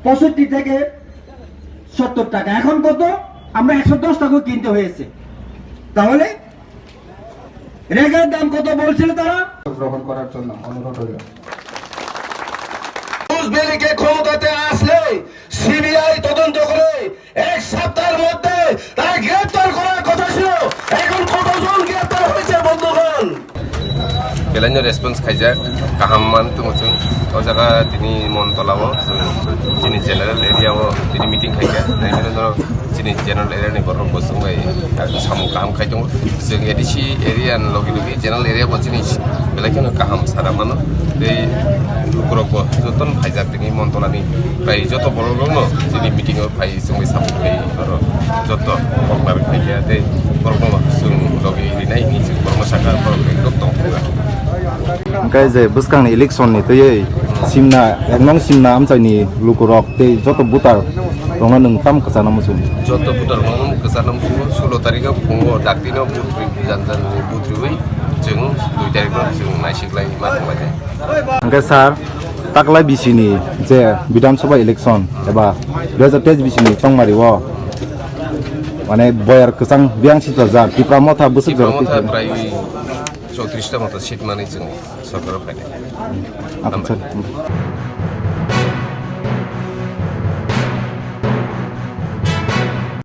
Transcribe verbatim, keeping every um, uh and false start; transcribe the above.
পঁয়ষট্টি থেকে সত্তর টাকা। এখন কত? আমরা একশো দশ টাকা কিনতে হয়েছে। তাহলে রেগের দাম কত বলছিল তারা? গ্রহণ করার জন্য অনুরোধ রইল। ঘুষ বেরিকে ক্ষমতাতে আসলে সিবিআই তদন্ত করে এক সপ্তাহের মধ্যে তাকে গ্রেপ্তার করার কথা ছিল। এখন কতজন গ্রেপ্তার হয়েছে বন্ধুগণ? Belai no response khaijak, kaham man tongo chwng. O jaga tini Montolao chwng chini general area o tini meeting khaikha. Tei bini ulo chini general area ni borok bo chwng bai samung kaham khai tongo. Chwng A D C area ni logi logi general area bo chini belai kheno kaham sana mano. Tei lukurok bo jotono phaijak tini Montolani prai joto borok rokno chini meeting o phai chwngwi samung khai oro joto kokbar khai ya tei borokno chwng logi rinai hinwi chwng borokno sakha borok ekdom tong phuru. Hwnkhe je bwskangni election ni twiwi simna, ek nong simna amchaini lukurok tei joto voter rokno nwng tamo kwchana muchung? Joto voter rokno kwchana muchungo, sulo tarikh o phungo daktino vote rwi, jan jan vote rwi chwng dui tarikh no chwng naisik lai ma thanglainai. Hwnkhe sir, taklai bisini je Bidhan Sabha election eba dui hajar teis bisini tongmari o, mane, boyar kwchang biyang sijajak Tipra Motha bwswk Tipra jora Motha twi prai chowtris ta moto seat manwi chwng sorkar o phainai. Apan sir.